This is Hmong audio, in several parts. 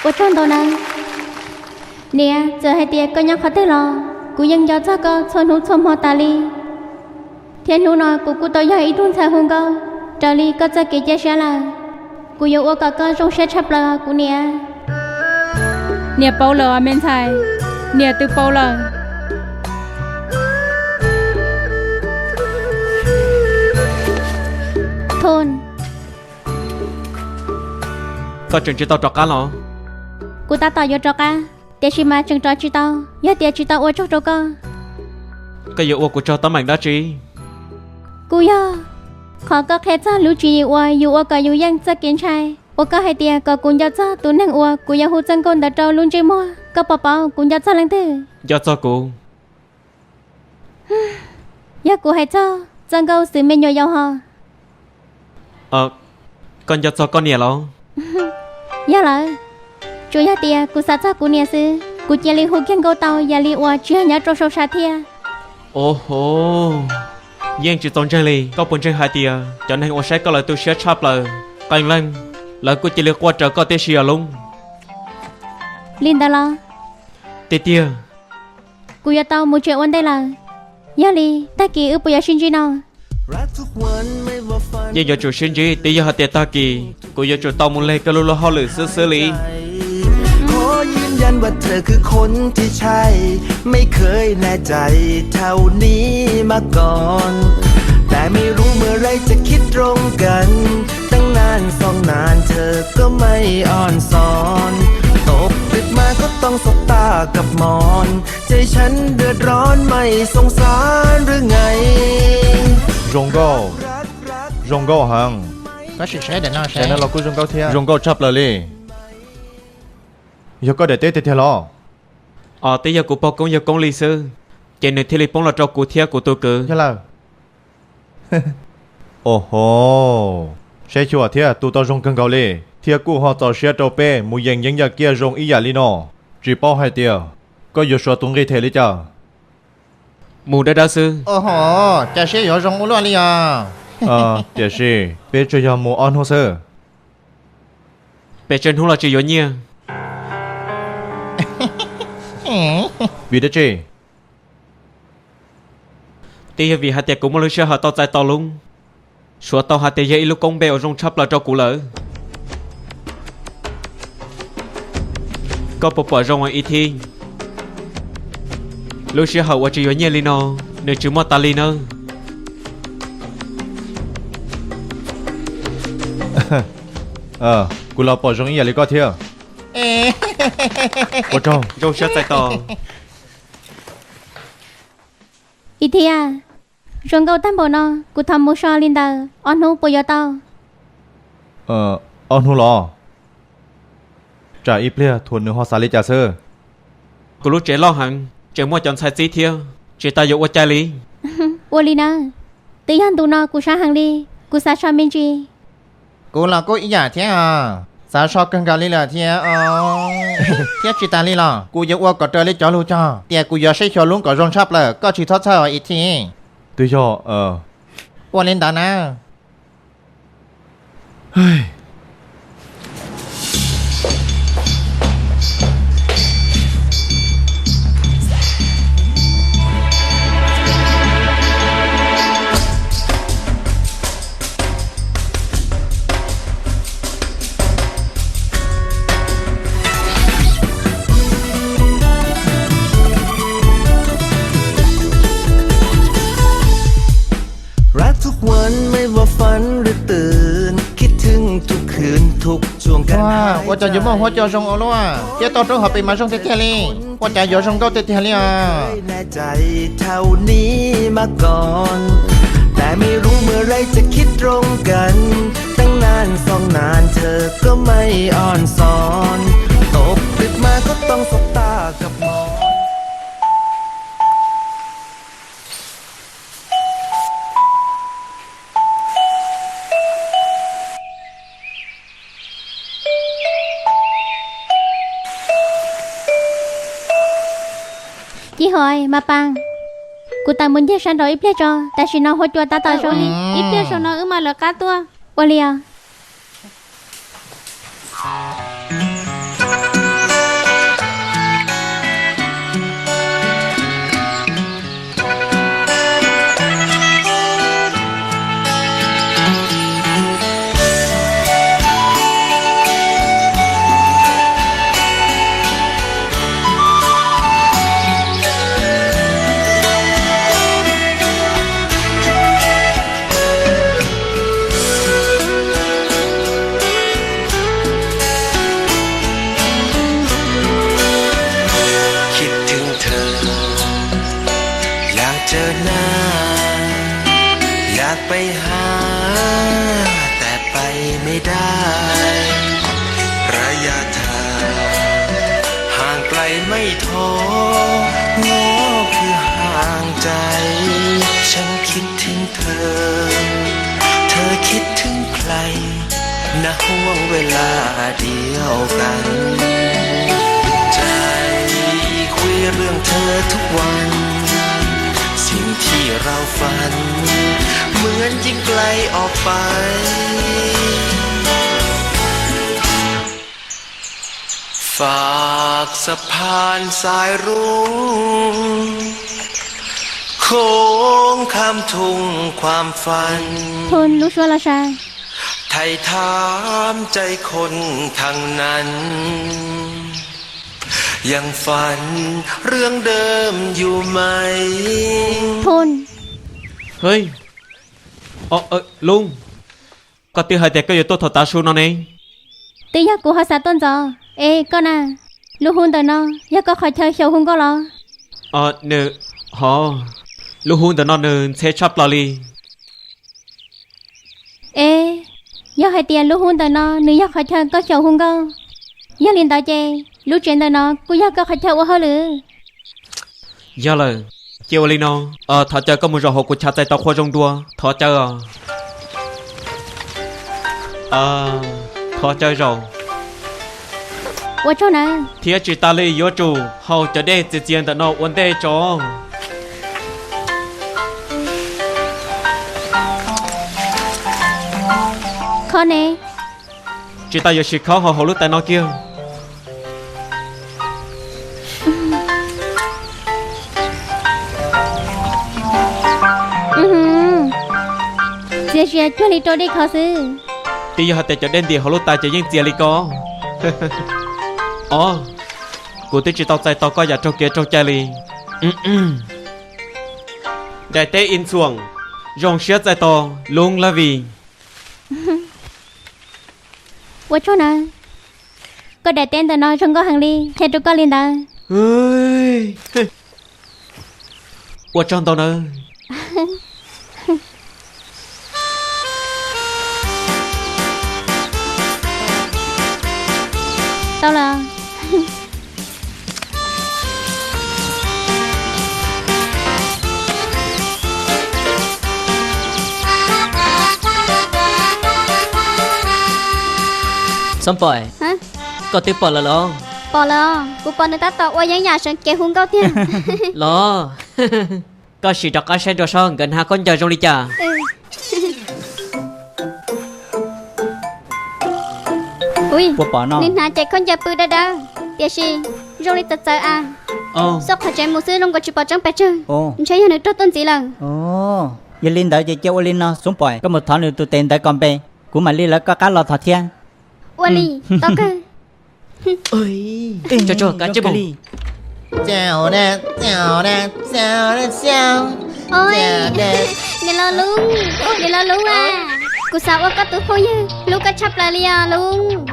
Ua tsaug ntau nawb. Niam, txawm hais tias koj nyob qhov twg los kuv yeej nco txog koj txhua hnub txhua hmo tas li. Thiab hnub no kuv kuj tau yog ib tug ntxhais hu nkauj raws li koj txoj kev cia siab lawm. Kuv yuav ua kom koj zoo siab tshaj plaws kuv niam. Niam paub lawm os me ntxhais, niam twb paub lawm. Thun. Koj tseem tsis tau rov qab los? Kuv tab tom yuav rov qab, tiam sis mas tseem rov tsis tau, yog tias tsis tau ua tsaug rau koj. Koj yuav ua kuv tsaug teeb meem dab tsi? Kuj yog qhov koj qhia txog lub tswv yim uas yus ua kom yus yeej txoj kev ntshai, uas koj hais tias kom kuv nco txog tus neeg uas kuv yuav hu Txawj Nkauj ntawd rau lub ntsej muag. Koj puas paub kuv nco txog leej twg? Nco txog kuv. Yog kuv hais txog Txawj Nkauj xwm me nyuam yaus hos? Koj nco txog koj niam los? Yog lawm, tsuas yog tias kuv xav txog kuv niam xwb, kuv cia li hu kiag Nkauj tau yam li uas tsis yog nyob rau sau sa thiab. Oho, yeej tsis txaus ntseeg li. Koj puas ntseeg hais tias cov neeg uas saib koj lawv tu siab tshaj plaws, qee leej lawv kuj cia li quaj raws koj tib si os Loob. Li ntawd los? Tiag tiag. Kuv yuav tau mus tsev ua ntej lawm. Yog li, tag kis wb puas yuav sib ntsib no? Yeej yuav tsum sib ntsib, twb yog hais tias tag kis kuv yuav tsum tau mus leg koj lub luag hauj lwm xwb xwb li. Zoo nkauj, zoo nkauj heev. Koj sim saib daim no saib, no los kuj zoo nkauj thiab, zoo nkauj tshaj plaws li. Yog koj daim teb tiag tiag los? Os, twb yog kuv pog koob yawg koob li xwb, ces nws thiaj li poob los rau kuv thiab kuv tus kwv. Yog lawm. Oho, saib xyuas thiab tu tau zoo kawg nkaus li, thiab kuj ho txaus siab rau peb mus yees yeeb yaj kiaj zoo ib yam li no. Tsis paub hais tias koj yuav suav tus nqi them li cas. Mus dawb dawb xwb. Oho, cas siab yuav zoo ua luaj li os. Tiam sis peb tsuas yog mus ob hnub xwb. Pes tsawg hnub los tsis yuav nyiaj? Vim dab tsi? Twb yog vim hais tias kuv muaj lub sij hawm tau txais tos Loob, suav tau hais tias yog ib lub koob npe uas zoo tshaj plaws rau kuv lawm. Koj puas pom zoo ib thib, lub sij hawm uas tsis yuav nyiaj li no, nws tsis muaj tas li nawb. Kuv los pom zoo ib yam li koj thiab. Ua tsaug, zoo siab txais tos. Ib thib, zoo nkauj tag npaum no, kuv thov mus so li ntawd ob hnub puas yuav tau? Ob hnub los? Tsam ib pliag thuam nws ho xav li cas xwb. Kuv lub tsev loj heev, tseem muaj cov ntxhais txib thiab, tsis tas yuav ua cai li. Ua li na, twb yog ntu no kuv sab heev li, kuv xav so me ntsis. Kuv los kuj ib yam thiab os, xav so kawg nkaus li lawm thiab os. Thiab tsis tas li los kuv yuav ua kom raws li cov lus cog tias kuv yuav saib xyuas Loob kom zoo tshaj plaws, koj tsis txhob txhawj os Ib Thib. Twb yog. Ua li ntawd na. Ua cas yuav muaj huab cua zoo ua luaj, thiab toj roob hauv pes mas zoo tiag tiag li. Ua cas yuav zoo nkauj tiag tiag li os. Ci Huav, Mas Pas, kuv tawm mus ncig sab nraud ib pliag tso, tam sim no huab cua tab tom zoo li. Ib pliag saum no wb mam lawv qab tuaj. Ua li os. ไปหาแต่ไปไม่ได้ ระยะทางห่างไกลไม่ท้อ งอคือห่างใจ ฉันคิดถึงเธอ เธอคิดถึงใคร ณ ห่วงเวลาเดียวกัน ใจคุยเรื่องเธอทุกวัน สิ่งที่เราฝัน เหมือนยิ่งไกลออกไป ฝากสะพานสายรุ้ง โค้งข้ามทุ่งความฝัน Thun, lub suab los sav. ไถ่ถามใจคนทั้งนั้น ยังฝันเรื่องเดิมอยู่ไหม Thun. Hej, Lub, koj twb hais tias koj yuav tuaj thaum tav su no ne. Twb yog kuv ho xav tuaj ntxov. Es koj na, lub hub ntawm no yog koj qhov chaw xyaum hu nkauj los? Nws, ho, lub hub ntawm no nws ntxhe tshaj plaws li. Es, yog hais tias lub hub ntawm no nws yog qhov chaw koj xyaum hu nkauj, yog li ntawd ces lub tsev ntawm no kuj yog koj qhov chaw ua hauj lwm. Yog lawm, cia ua li no, thov caw koj mus zaum hauv kuv chav txais tos qhua zoo dua, thov caw os. Thov caw zaum. Ua tsaug nawb. Thiab tsis tas li, yuav tsum haus cov dej txias txias ntawm no ua ntej tso. Khob ne? Tsis tas, yuav sim khob hauv hauv lub tais no kiag. Txias zias cuag li rau dej khov xwb. Twb yog hais tias cov dej ntim hauv lub tais ces yeej txias li ko. Os, kuv twb tsis tau txais tau koj yam raug kev raug cai li. Daim teb ib ntxhuam, zoo siab txais tos Lub Laj Vim. Ua tsaug na. Koj daim teb ntawm no zoo nkauj heev li, qhia rau koj li ntawd. Ua tsaug ntau nawb. Tau los. Xoob Pais, koj twb pom lawm los? Pom lawm, kuv pom nws tab tom ua yeeb yam seev cev hu nkauj tiag. Los, koj sim rov qab saib dua seb nkawd hnav khaub ncaws zoo li cas. Ua pom no, nws hnav cev khaub ncaws pw dawb dawb, tiam sis zoo li txawv txawv a. Xauj qhov tsev mus xwb zoo nkaus tsis pom tseeb pes tsawg. Ntshe yog nws raug tuaj ntxiv lawm. Yog li ntawd ces cia ua li no, Xoob Pais, koj mus thov nws tus tes ntawd kom npe, kuv mam li lawv koj qab los thov thiab. Ua li, tau kawg. Niam laus Lub, niam laus Lub a, kuv xav ua koj tus phooj ywg, hlub koj tshaj plaws li os Lub.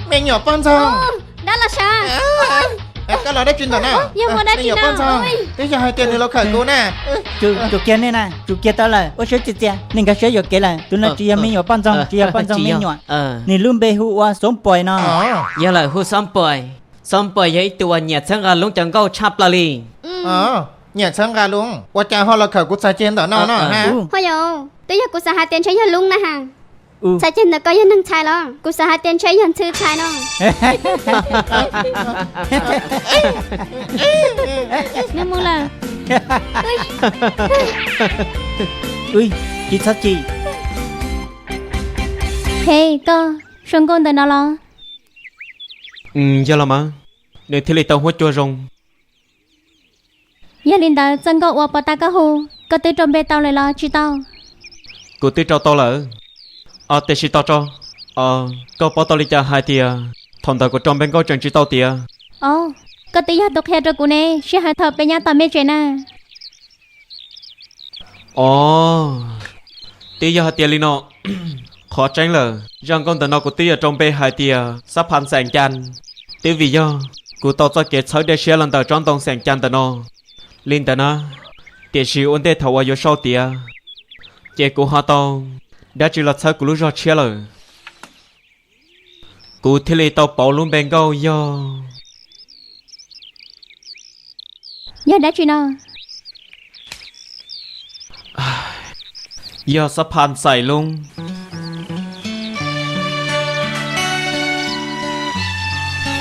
Me nyuam poj ntxoog. Dab los sav. Koj los dab tsi ntawm no? Yog muaj dab tsi no? Twb yog hais tias nws los khawm kuv na. Tsum kiag nej na, tsum kiag tau lawm, ua siab txias txias, nej nkag siab yuam kev lawm. Tus no tsis yog me nyuam poj ntxoog, tsis yog poj ntxoog me nyuam. Nws lub npe hu ua Xoob Pais no. Yog lawm, hu Xoob Pais. Xoob Pais yog ib tug uas nyiam txhawb nqa Lub cov nkauj tshaj plaws li. Nyiam txhawb nqa Lub, ua cas ho los khawm kuv txhais ceg ntawm no no? Ho yog, twb yog kuv xav hais tias ntshe yog Lub na has. Txhais ceg ntawm koj yog neeg txhais los? Kuv xav hais tias ntshe yog ntxhw txhais no. Nws mus lawm. Tsis txhob chim. He, koj, zoo nkauj ntawm no los? Yog los mas, nws thiaj li tau huab cua zoo. Yog li ntawd txoj nkauj uas puag ta koj hu, koj twb rau npe tau lawm los tsis tau? Kuv twb rau tau lawm. Tiam sis tos tso, koj paub tau li cas hais tias thaum ntawd kuv rau npe nkauj tseem tsis tau tiag? Os, koj twb yog tus qhia rau kuv ne, sij hawm thaum peb nyob tom me tsev na. Os, twb yog hais tias li no, qhov tseeb lawm, zaj nkauj ntawm no kuv twb yuav rau npe hais tias Xab Phas Xeem Cas, twb vim yog kuv tau txoj kev txhawb dej siab los ntawm tsob ntoo xeem cas ntawm no. Li ntawd na, Tiam sis ua ntej thaum uas yuav sau tiav, ces kuv ho tau dab tsi los txhawb kuv lub zog tshiab lawm, kuv thiaj li tau pauv lub npe nkauj yog... Yog dab tsi no? Yog xab pha xais lub.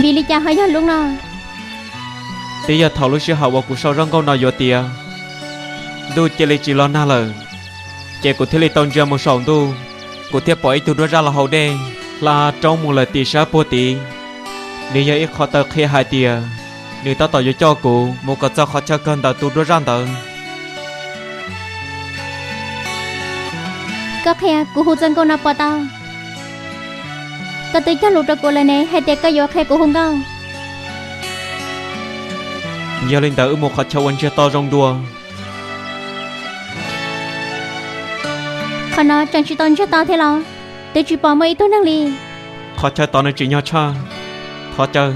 Vim li cas ho yog lub no? Twb yog thaum lub sij hawm uas kuv sau zaj nkauj no yuav tiav, ntuj cia li tsis los nag lawm, ces kuv thiaj li tau ntsia mus saum ntuj, kuv thiaj pom ib tug duab zaj los haus dej hla roob mus lawm tim sab puag tid. Nws yog ib qho taw qhia hais tias nws tab tom yuav coj kuv mus kom txog qhov chaw kawg ntawm tus duab zaj ntawd. Koj qhia kuv hu txoj nkauj no puas tau? Koj twb cog lus rau kuv lawm ne hais tias koj yuav qhia kuv hu nkauj. Yog li ntawd wb mus qhov chaw uas ntsiag to zoo dua. Qhov no tseem tsis tau ntsiag to thiab los? Twb tsis pom muaj ib tug neeg li. Qhov chaw tod nws tsim nyog tshaj. Thov caw.